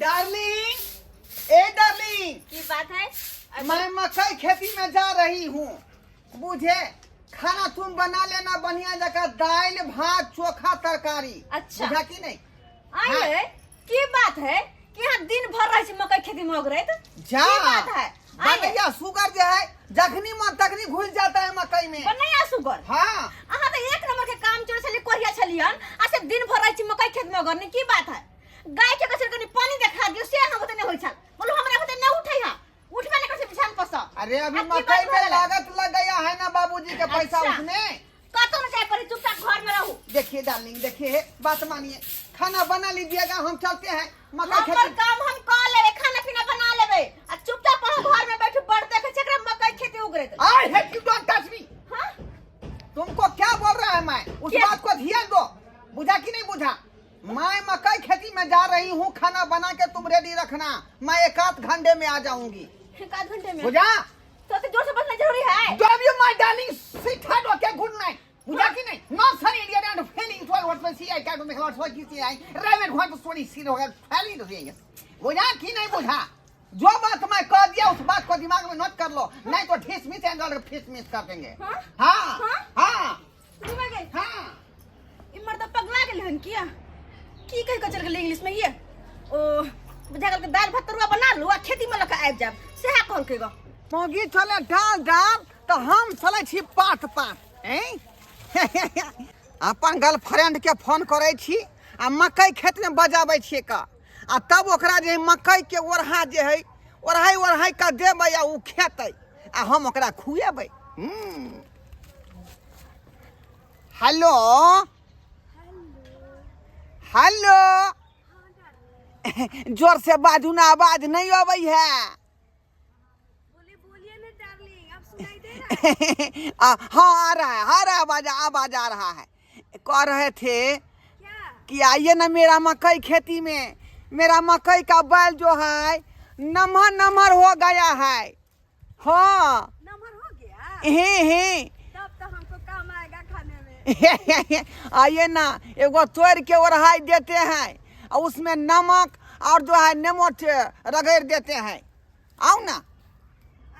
Darling, ए darling. की बात है? मैं मकई खेती में जा रही हूँ, बुझे? खाना तुम बना लेना बढ़िया जगह, दाल भात चोखा तरकारी। अच्छा। बुझा कि नहीं? आइए। हाँ। की बात है कि यहाँ दिन भर रहे छी मकई खेती में उगरैत? जा। की बात है? आइए। बनैया सुगर जो है, जखनी मन तखनी घुस जाता है मकई में। बनैया सुगर? हाँ। अहाँ तो एक नंबर के काम चोर छलियै, कोरिया छलियन, आ से दिन भर रहै छी मकई खेत में उगरने। की बात है? गाय के कसर कनी पानी देखा दियो से अहाँ बुते नहि होइ छल। बोलू, हमरा बुते नहि उठै है, उठबे नहि करै छै बिछान पर सँ। अरे अभी आ की मकई बात में भऽ गेलै? लागत लग गया है ना बाबूजी के पैसा। अच्छा। उसने कतौ नहि जाय पड़ै, चुपचाप घर में रहू। देखिए डार्लिंग, देखिए, बात मानिए, खाना बना लीजिएगा, हम चलते हैं मकई हमर खेती। काम हम कऽ लेबै, खाना पीना बना लेबै, आ चुपचाप अहाँ घर में बैठू। बड़ देखै छै एकरा मकई खेती उगरैत। I hate you, don't touch me. हाँ? तुमको क्या बोल रहा है मैं, उस क्या? बात को ध्यान दो। बुझा कि नहीं बुझा? मैं मकई खेती में जा रही हूँ, खाना बना के तुम रेडी रखना, मैं एक आध घंटे में आ जाऊंगी। एक आध घंटे में? बुझा? तो तो जोर से बोलना जरूरी है? Love you my darling, sweetheart, okay, good night. बुझा कि नहीं? Not sorry idiot and feeling for what see I can make what what की आई रेवेन what sorry सी हो गया फैलिंग हो गया। बुझा कि नहीं बुझा? जो बात मैं कह दिया, उस बात को दिमाग में नोट कर लो, नहीं तो ठेस मिस एंड फिस मिस कर देंगे। हाँ? हाँ। हाँ? हाँ। घुमा गए। हाँ। ई मर्द पगला गेल हन किया? की कह के चल गेल इंग्लिश में? ये ओ बुझा गेल के दाल भात तरुआ बना लू आ खेती में लऽ के आबि जाब, सएह कहलकै ग। मौगी चले डाल डाल तऽ हम चलै छी पात पात। ऐं अपन गर्लफ्रेंड के फोन करै छी आ मकई खेत में बजाबै छियै का, आ तब ओकरा जे मकई के ओढ़ा जे है, ओढ़ाई ओढ़ाई के देबै आ ओ खेतै आ हम ओकरा खुएबै। हेलो हेलो, जोर से बाजू ना, आवाज नहीं अबै है। बोलिए बोलिए ना डार्लिंग, अब सुनाई दे रहा है? हाँ, आ रहा है, आ रहा है आवाज, आवाज आ रहा है। कह रहे थे क्या? कि आइए ना मेरा मकई खेती में, मेरा मकई का बैल जो है नमहर नमहर हो गया है। हाँ। नंबर हो गया? हे हे। तब तो हमको काम आएगा खाने में। आइए ना, एगो तोड़ के ओढ़ाई देते हैं और उसमें नमक और जो है नेमो रगड़ देते हैं। आओ ना।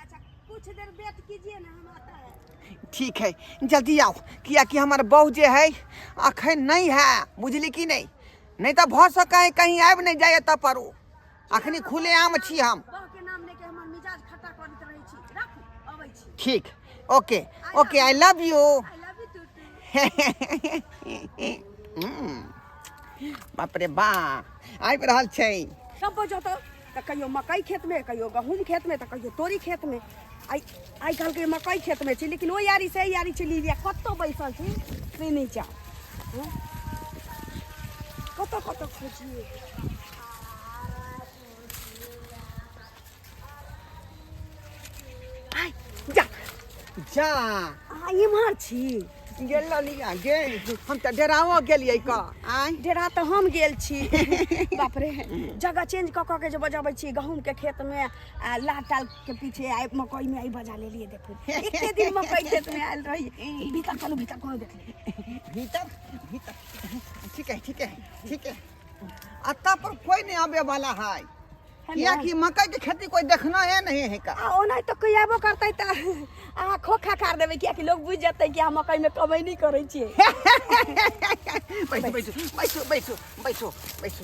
अच्छा, कुछ देर वेट कीजिए ना, हम आता है। ठीक है, जल्दी आओ, किया कि हमार बहू जे है अखन नहीं है, बुझली कि नहीं? नहीं तो भऽ सकै है कहीं आबि नहीं जाए तब पर ओ अखनी खुले आम छी हम। बहू के नाम लेके हमर मिजाज खट्टा करैत रहै छी। राखू, अबै छी। ठीक, okay okay, I love you. I love you too. बाप रे बा, आबि रहल छै। सब बजतौ तऽ कहियो मकई खेतमे, कहियो गहूँम खेतमे, तऽ कहियो तोरी खेतमे। आइ आइ कहलकै मकई खेतमे छी, लेकिन ओहि यारी से एहि यारी चलि लिया, कतऽ बैसल छी से नहि जाउ। हँ? कतऽ कतऽ खोजिए। आइ जा जा। अहाँ इम्हर छी? गेल ललिया गे, हम तऽ डेराओ गेलियै क आय। डेरा तऽ हम गेल छी। बाप रे, जगह चेंज कऽ कऽ के जे बजाबै छी, गहूँमके खेतमे आ लाल टाल के पीछे आइ मकईमे आइ बजा लेलियै। देखू, एते दिन मकई खेतमे आयल रही। भीतर चलू, भीतर कोनो देख ले। भीतर भीतर, ठीक है ठीक है ठीक है। अत्ता पर कोई नहीं आवे वाला है, कियाकि मकई के खेती कोई देखना है नहीं है का। आ ओना तऽ कोई आबो करतै तऽ अहाँ खोखा खार देबै, कियाकि लोग बुझि जेतै कि अहाँ मकईमे कमैनी करै छियै। बैठो बैठो बैठो बैठो बैठो बैठो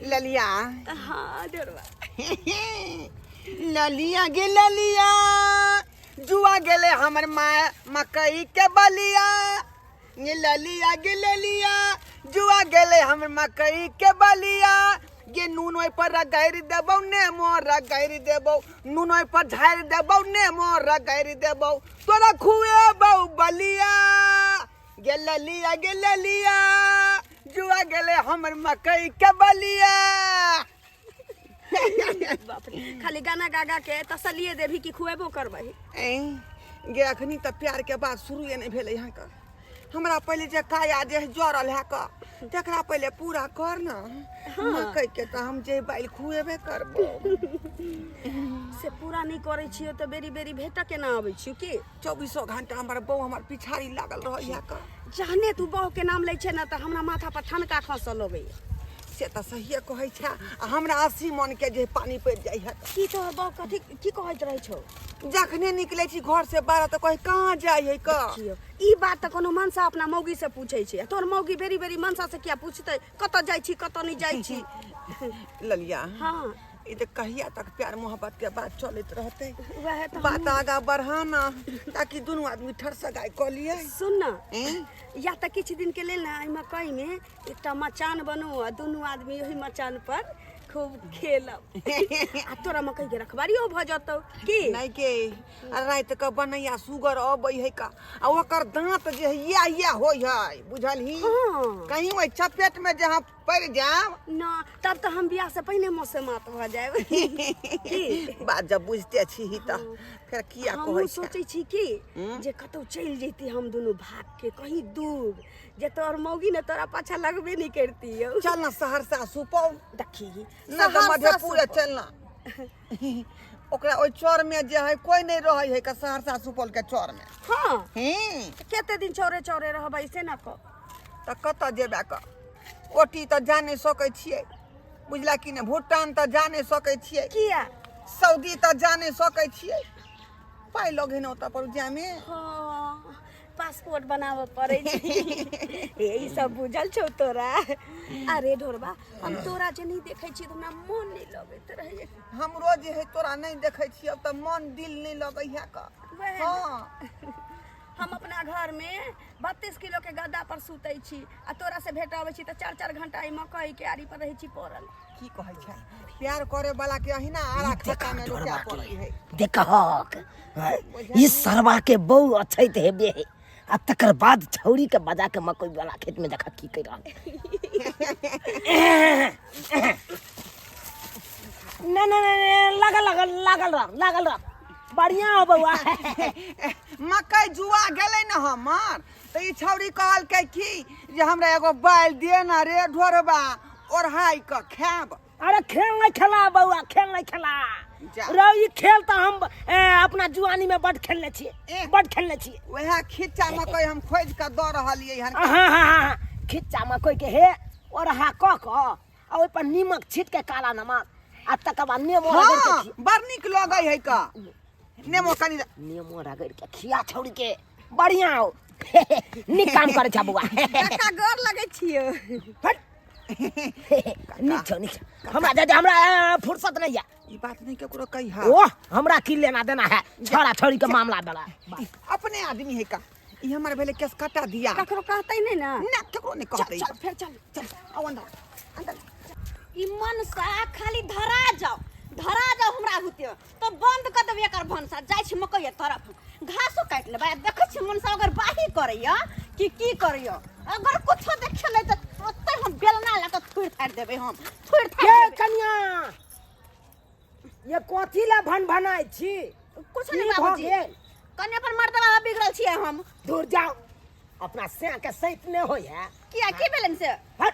ललिया। हाँ डेरवा। ललिया गे ललिया, जुआ गेले हमर माँ मकई के बलिया। ये ललिया गे ललिया, जुआ गेले हमर मकई के बलिया। ये नून ओहि पर रगड़ि देबौ, नेमो रगड़ि देबौ, नून ओहि पर झाड़ि देबौ, नेमो रगड़ि देबौ, तोरा खुएबौ बलिया। गे ललिया गे ललिया, जुआ गेले हमर मकई के बलिया। बाप रे, खाली गाना गा गा के तसल्लिए देबही कि खुएबो करबै? ऐं, गे अखनी तऽ प्यार के बात शुरुए नहि भेलै यहाँ के। हमरा पहिले जे काया जे जरल है क, तकरा पहिले पूरा कर न। मकई के तऽ हम जे बाइल खुएबे करबो। से पूरा नहि करै छियै तऽ बेरी बेरी भेटऽ केना अबै छियौ की? चौबीसो घंटा हमर बहू हमर पिछाड़ी लागल रहैया क। जहने तू बहू के नाम लै छै ने, तऽ हमरा माथा पर ठनका खसऽ लगैया। से तऽ सहिए कहै छै आ हमरा 80 मन के जे पानी पड़ि जाइ है। की तोहर बाप कथी की कहैत रहै छौ? जखने निकलै छी घर से बाहर तऽ कहै कहाँ जाइ है क। देखियौ, ई बात तऽ कोनो मनसा अपना मौगी से पूछै छै, आ तोहर मौगी बेरी बेरी मनसा से किया पूछतै कतऽ जाइ छी कतऽ नहि जाइ छी? ललिया। हाँ। ई तऽ कहिया तक प्यार मोहब्बत के बात चलैत रहतै? वएह तऽ। बात आगा बढ़ाना ताकि दुनू आदमी ठरसगाइ कऽ लियै। सुन न। एँ? या तऽ किछु दिन के लेल ने एहि मकई में एकटा मचान बनू आ दुनू आदमी ओहि मचान पर खूब खेलब, आ तोरा मकई के रखबारियो भऽ जतौ की? नहि के, आ राति के बनैया सुगर अबै है का, आ ओकर दांत जे है या या होइ है, बुझलही? हाँ। कहीं ओहि चपेट में जे अहाँ पड़ि जायब न, तब तऽ हम बियाह से पहिने मौसेमात भऽ जायब की? बात जब बुझते छी तऽ फेर किया हमहूँ कहै छै? सोचै छी कि जे कतहु चलि जैती हम दुनू भाग के कहीं दूर, जे तोहर मौगी ने तोरा पाछा लगबे नहीं करती यौ। चल ना सहरसा सुपौल। देखी। ना तऽ सहरसा मधेपुरे सुपौल। चल ना, ओकरा ओहि चौर में जे है कोई नहीं रहै है का, सहरसा सुपौल के चौर में। हाँ। हम्म। कते दिन चौरे चौरे रहबै से ना कह। तऽ कतऽ जेबै क? ओटी तऽ जा नहि सकै छियै, बुझला कि नहि? भूटान तऽ जा नहि सकै छियै। किया? सऊदी तऽ जा नहि सकै छियै, पाइ लगे ने ओतऽ पर जामे। हाँ, पासपोर्ट बनाबऽ पड़ै छै। हे, ई सब बुझल छौ तोरा? अरे ढोरबा, हम तोरा जे नहि देखै छी तऽ हमरा मोन नहि लगैत रहैए। हमरो जे है तोरा नहि देखै छियै तऽ मन दिल नहि लगै है क। वएह ने। हाँ। हम अपना घर में 32 किलो के गद्दा पर सुतै छी, आ तोरा से भेट अबै छी तऽ 4 4 घंटा ई मकई के आरी पर रहै छी पड़ल। की कहै छै, प्यार करे वाला के अहिना आरा खाता में रुपया पड़ै है। देखहक, ई सरवा के बहु अछैत हेबे है, आ तकर बाद छौरी के बजा के मकई वाला खेत में देखा की कर रहल। ना ना ना ना, लागल लागल लागल रह, लागल रह, बढ़िया हो बउआ। मकई जुआ गेलै ने हमर, तऽ ई छौरी कहलकै की जे हमरा एगो बैल दे ना रे ढोरबा, ओढ़ाई कऽ खायब। अरे खेल नहीं खेला बउआ, खेल नहीं खेला। जा। रौ, ई खेल तऽ हम अपना जुआनी में बड खेलने छियै। एह। बड खेलने छियै। वएह खिच्चा मकई हम खोजि कऽ दऽ रहलियै हन। हाँ हाँ हाँ, खिच्चा मकई के हे ओरहा कऽ कऽ आ ओहि पर नीमक छीट के, काला नमक, आ तकर बाद नेबो रगड़ के हाँ, खिया। बड़ नीक लगै है का नेबो कनि। नेबो रगड़ के खिया छौड़ी के, बढ़िया हो, नीक काम करे छा बउआ। काका, गोर लगै छियौ। हट, नीक छौ, नीक छौ। हमरा दे दे, हमरा फुर्सत नहीं है। ई बात नहीं केकरो कही है। ओह, हमरा की लेना देना है छोरा छोरी के मामला वाला। अपने आदमी है का, ई हमर भेलै केस कटा दिया। ककरो कहतै नहि ने? ना, केकरो नहीं कहतै। चल फेर चल। चल, आओ अंदर अंदर। ई मनसा खाली धरा जाओ, धरा जाओ हमरा होते तो बंद कर देबै एकर भनसा। जाइ छी मकई तरफ, घासो काटि लेबै, आ देखै छी मनसा अगर बाही करैया कि की करैया। अगर कुछो देखेलै तऽ ओतै हम बेलना लऽ कऽ थुरि थारि देबै, हम थुरि थारि ये देबै। कनिया, ये कथी ला भन भनाइ छी? कुछो की नहि भऽ बाबूजी। गेल? कने अपन मर्दबा बिगड़ल छियै हम। दूर जाओ, अपना सैं के सैत नहि होइ है। किया, की भेलनि से? हट।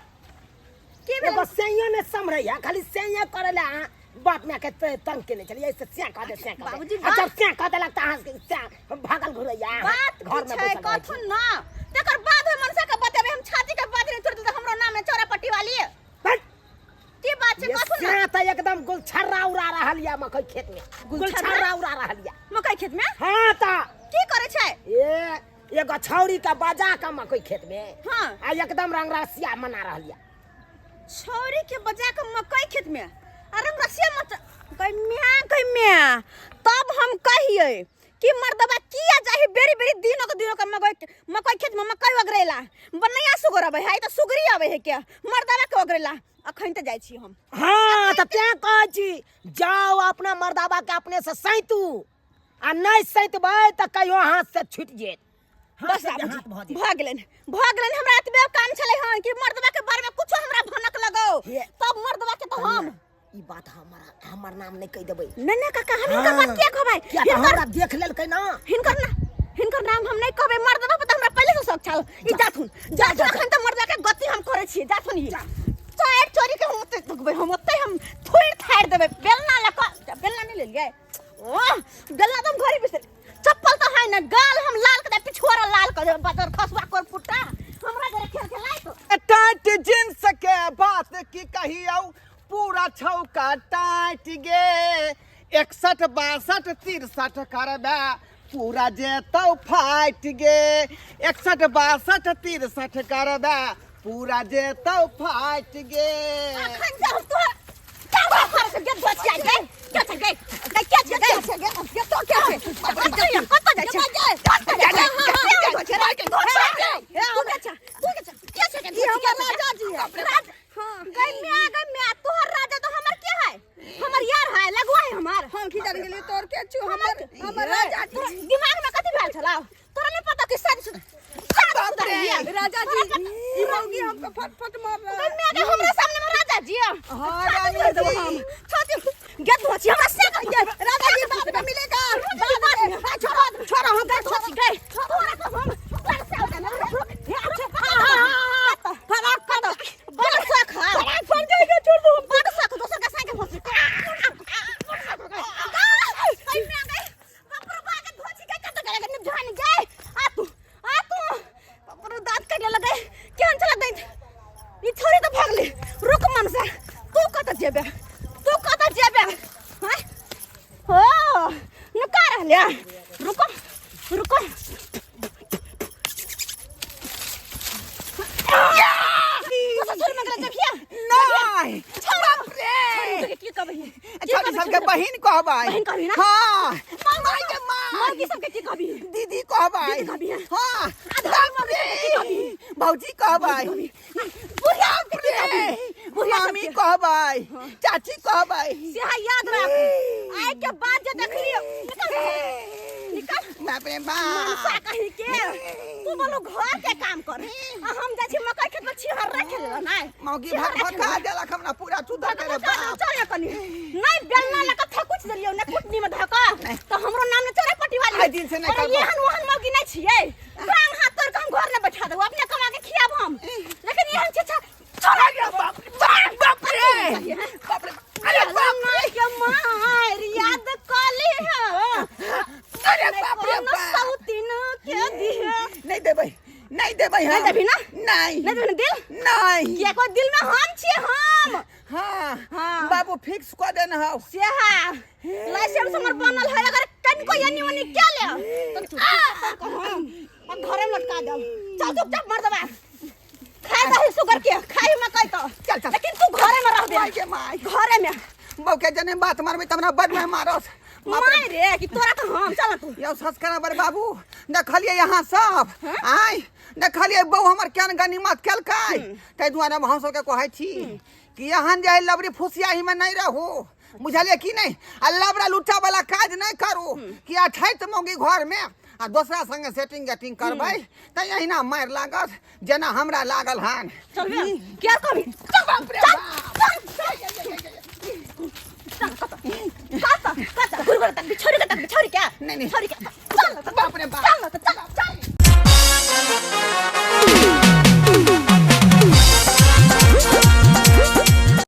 की एगो भेलनि? सैंयो नहि सम्हरै है, खाली सैंये करै ला अहाँ बाप माय के तंग केने छलियै से सैं कह दे, सैं कह दे। बाबूजी, आ जब सैं कह देलक तऽ अहाँ सैं भागल घुरैया। बात घर की में छै बैसल रहै छी। कथुन ना, तकर बाद हम मनसा के बतेबै। हम छाती के बात नहीं तोड़ देते हमरो नाम है चौरा पट्टी वाली। हट। की बात छै ये कथुन ना? सैं तऽ एकदम गुलछर्रा उड़ा रहल या मकई खेत में। गुलछर्रा? गुलछर्रा उड़ा रहल या मकई खेत में? हाँ तऽ। की करै छै? ए एगो छौरी के बजा के मकई खेत में, हाँ। आ एकदम रंग रसिया मना रहल या। छौरी के बजा के मकई खेत में आ रंग रसिया मत गई म्या, गई म्या। तब हम कहिए कि मर्दबा किया जाहि बेरी बेरी दिनों के दिनों के मकई मकई खेत में मकई ओगरेला? बनैया सुगर अबै है तऽ सुगरी अबै है के मर्दबा के ओगरेला? अखन तऽ जाइ छी हम। हाँ तऽ तें कहै छी, जाओ अपना मर्दाबा के अपने से सैतू, आ नहि सैतबै तऽ कहियो हाथ से छूटि जेत। हाथ बस से बाबूजी, हाथ भऽ जेत। भऽ गेलनि, भऽ गेलनि। हमरा एतबे काम छलै हन कि मर्दबा के बारे में कुछो हमरा भनक लगौ, हे। तब मर्दबा के तऽ हम ई बात हमरा हमर नाम नहि कहि देबै। नहि नहि काका, हम हिनकर बात किया कहबै? किया तऽ हिनकर हमरा देख लेलकै ना। हिनकर ना, हिनकर नाम हम नहि कहबै। मर्दबा पर तऽ हमरा पहिले से शक छल। ई जाथुन, जाथुन, अखन तऽ मर्दबा के गति हम करै छियै। जाथुन, ई चारि चोरी के हम ओतै थुकबै, हम ओतै हम थोड़ि थाड़ि देबै बेलना लऽ कऽ। बेलना नहि लेलियै? ओह, बेलना तऽ हम घरे बिसरि। चप्पल तऽ है ने, गाल हम लाल कऽ देबै, पिछुआरा लाल कऽ देबै। बदर खसुआ कर पुट्टा, हमरा जरे खेल खेलाइत। टाइट जींस के बात की कह का टाइट गे। 61 62 63 करबे पूरा जेतौ फाटि गे। 61 62 63 करबे पूरा जेतौ फाटि गे। अखन से हम तोहर क्या बात करे से गेट धोचिया गे क्या छै गे गे क्या छै गे गे तो क्या छै कत जाइ छै कत जाइ छै तू क्या छै तू क्या छै क्या छै ई हमर राजा जी है। हां गई म्या गई म्या तोहर राजा तो हमर के है हमर यार है लगुआ है हमार। हम की जान गेलियै तोर के छु हमर हमर राजा जी। तोरा दिमाग में कथी भेल छला? तोरा नहीं पता कि शादी बाप रे। राजा जी ई मौगी हमको फट फट मार रहा है। गई म्या के हमरा सामने में राजा जी। हाँ, रानी जी। हम छाती गेट धोची हमरा से राजा जी बाद में मिलेगा। बाद में छोड़ो छोड़ो हम गए धोची गए तोरा तो हम बड़ से होता ना रुक हां हां फराक कर दो बड़ शौक है फराक पड़ जाएगा छोड़ दो। बड़ शौक दोसर का साइकिल फंसी गई मैं गई हम बागे धोची गए कत करे गए जान गए आ तू आ तू दांत काटने लगे केहन चला दैत ई छोरी तो भागली। रुक मनसा तू कत जेबे तू कत जेबे हैं हो नुका रहले। रुको रुको तू ससुर में गेल जबिया नहीं बाप रे की कहबही? छोरी सबके बहिन कहबै। बहिन कहबही ना? हाँ माय के माय। मौगी सबके की कहबही? दीदी कहबै। दीदी कहबही? हाँ आधा मौगी सबके की कहबही? भौजी कहबै। बुढ़िया बाप सबके की रे। कहबही? बुढ़िया मामी सबके। कहबै चाची कहबै। से याद राख आइ के बाद जे देखलियो निकल निकल बाप रे मनसा बाप। कही के तू बोलो घर के काम कर आ हम जाइ छी मकई खेत में छिहर रखे लेला नै मौगी भाग भगा देलक हमरा पूरा चुदा के रे बाप। चल ना कनी नहीं बेलना लगा थकुच देलियो ने कुटनी में धका तो हमरो नाम ने चोरा पट्टी वाली आइ दिन से नहि अरे करबो। एहन ओहन मौगी नहीं छियै टांग हाथ तोड़ के हम घर ने बैठा देबो अपने कमा के खियाब हम लेकिन एहन छै छोड़ा अरे बाप रे बाप बाप रे बाप रे अरे बाप माय के मार याद कली है अरे बाप रे कोनो बाप। सौतीन के दिहे। नहीं देबै नहीं देबै हम। नहीं देबही ना? नहीं नहीं देबही ना दिल? नहीं किया को दिल में हम छियै हम। हाँ हाँ। बाबू फिक्स कऽ देने हौ। से हा लाइसेंस हमर बनल है अगर कनिको एनी ओनी के ले तो चुपचाप हम और घरे में लटका देब। चल चुपचाप मर देबा खाए दही सुगर के खाई मकई तो चल, चल। लेकिन तू घरे में रह माय दे के माय घरे में बहू के जने बात मारबै त हमरा बड में मारस। बाप रे। माय रे कि तोरा तो हम चल तू यौ सब्सक्राइबर बाबू देखलियै यहाँ सब आय देखलियै बहू हमर केहन गनीमत केलकै ताहि दुआरे हम सबके कहै छी कि एहन जे है लबरी फुसियाही में नहीं रहू बुझलियै कि नहीं आ लबरा लुच्चा वाला काज नहीं करू कि अठैत मौगी घर में आ दोसरा संगे सेटिंग गेटिंग करबै तऽ एहिना मारि लागत जेना हमरा लागल हन। चल बे क्या कभी बाप रे चल बाप। चल कत कत कत घुर घुर तक बिछोरी के तक बिछोरी क्या नहीं, नहीं। बिछोरी के